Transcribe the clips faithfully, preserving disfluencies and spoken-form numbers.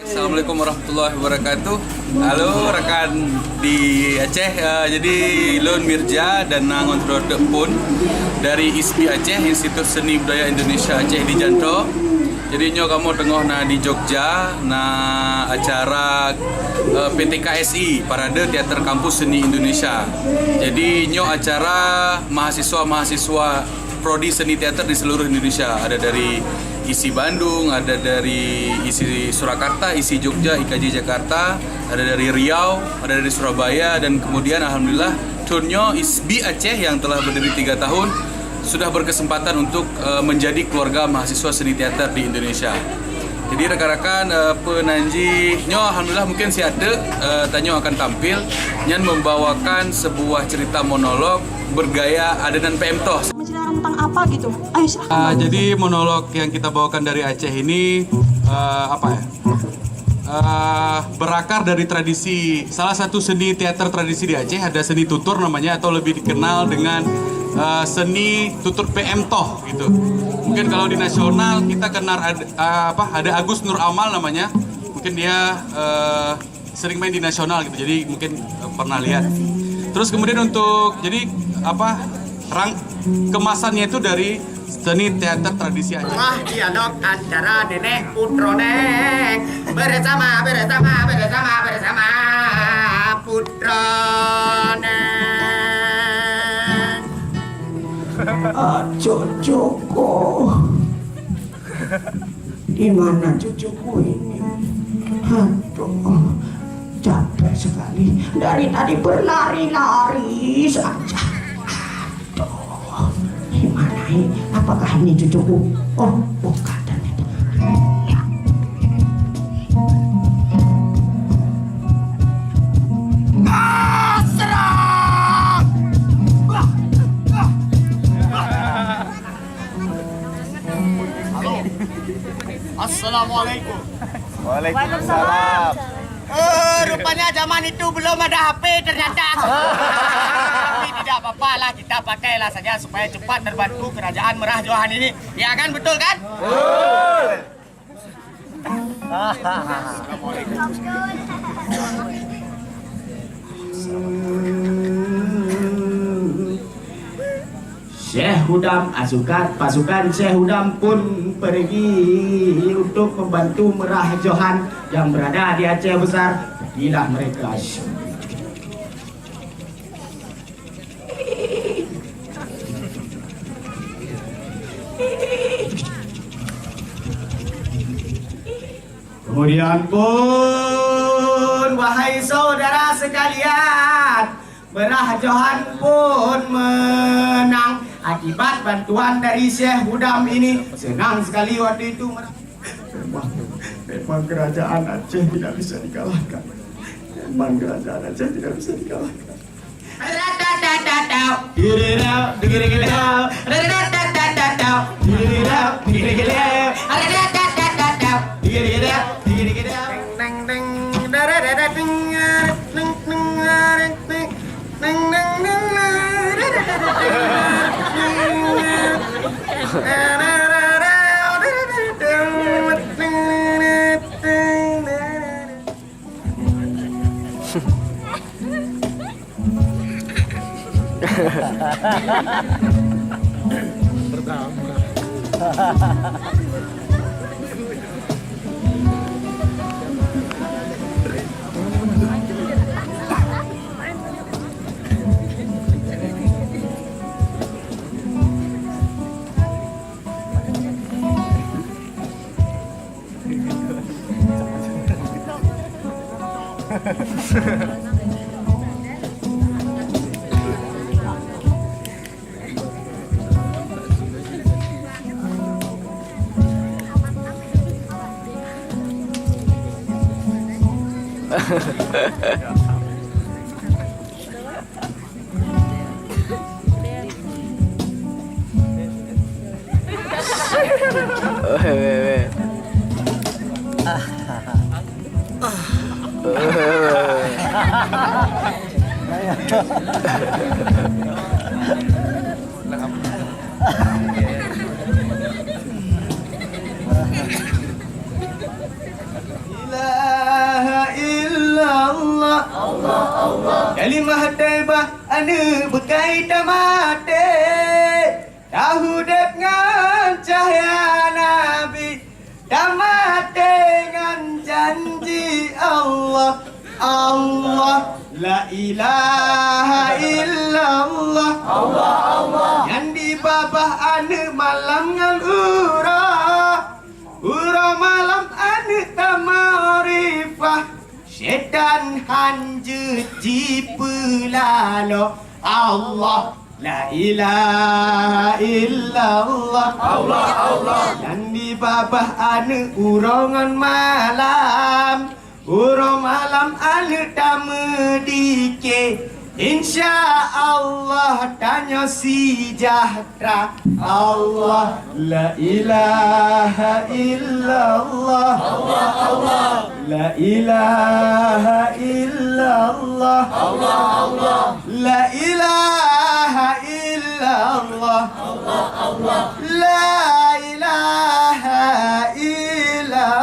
Assalamualaikum warahmatullahi wabarakatuh. Halo rakan di Aceh. Ah, jadi lôn Mirja dan na ngon sidroe teuk phon dari ISBI Aceh, Institut Seni Budaya Indonesia Aceh di Janto. Jadi nyoe kamoe teungoh na di Jogja, na acara, eh, P T K S I, Parade Teater Kampus Seni Indonesia. Jadi nyoe acara mahasiswa-mahasiswa prodi seni teater di seluruh Indonesia. Ada dari isi Bandung, ada dari isi Surakarta, isi Jogja, I K J Jakarta, ada dari Riau, ada dari Surabaya, dan kemudian alhamdulillah thon nyoe ISBI Aceh yang telah berdiri tiga tahun sudah berkesempatan untuk, eh, menjadi keluarga mahasiswa seni teater di Indonesia. Jadi rakan-rakan, eh, peue nan jih nyoe alhamdulillah mungkin siat teuk, eh, tanyoe akan tampil nyan membawakan sebuah cerita monolog bergaya adenan P M Toh. Menceritakan tentang apa gitu? Ayo, silahkan. Ah, jadi monolog yang kita bawakan dari Aceh ini, eh, apa ya? Eh, berakar dari tradisi, salah satu seni teater tradisi di Aceh, ada seni tutur namanya, atau lebih dikenal dengan, eh, seni tutur P M Toh gitu. Mungkin kalau di nasional kita kenal ada, eh, apa, ada Agus Nur Amal namanya. Mungkin dia, eh, sering main di nasional gitu, jadi mungkin, eh, pernah lihat. Terus kemudian untuk, jadi apa, rang-, kemasannya itu dari seni teater tradisi Aceh. Wah, dialog antara nenek putroe. Bersama, bersama, bersama, bersama putroe. Ah, cucuku. Di mana cucuku ini? Aduh, capek sekali. Dari tadi berlari-lari saja. Aduh, di mana ini? Apakah ini cucuku? Oh, bukan ternyata. Ah, serang! Halo. Assalamualaikum. Waalaikumsalam. Eh, rupanya zaman itu belum ada H P ternyata. Tapi tidak apa-apa lah, kita pakailah saja supaya cepat terbantu kerajaan Merah Johan ini. Ya kan, betul kan? Betul. Syekh Hudam, asukan pasukan Syekh Hudam pun pergi untuk membantu Merah Johan yang berada di Aceh Besar. Pergilah mereka. Kemudian pun, wahai saudara sekalian, Merah Johan pun menang akibat bantuan dari Syekh Hudam ini. Senang sekali waktu itu Merah. Memang, memang kerajaan Aceh tidak bisa dikalahkan. Memang kerajaan Aceh tidak bisa dikalahkan. Weh, weh, weh. Kalimah thaibah aneuk beukai tamaté, taudeb ngon cahya Nabi, tamaté ngon janji Allah. Allah, la ilaha illallah. Allah, Allah. Nyang di babah aneuk malam ngon uroe, uroe malam aneuk tamakrifah. Syaitan hanjeuet jipeulalo. Allah, la ilaha illallah. Allah, Allah. Nyang di babah aneuk uroe ngon malam, uroe malam aneuk tameudike. Insya Allah tanyoe sejahtera. Allah, la ilaha illallah. Allah, Allah. La ilaha illallah. Allah, Allah. La ilaha illallah. Allah, Allah. La ilaha illallah.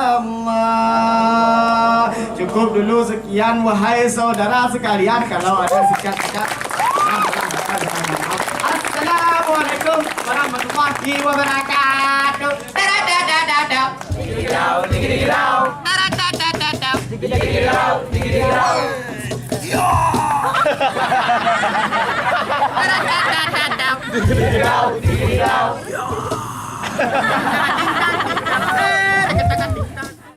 Cukup dulu sekian, wahai saudara sekalian. Kalau ada sikat-sikat, Assalamualaikum warahmatullahi wabarakatuh. Taradadadadab. Taradadadadab. Taradadadadab.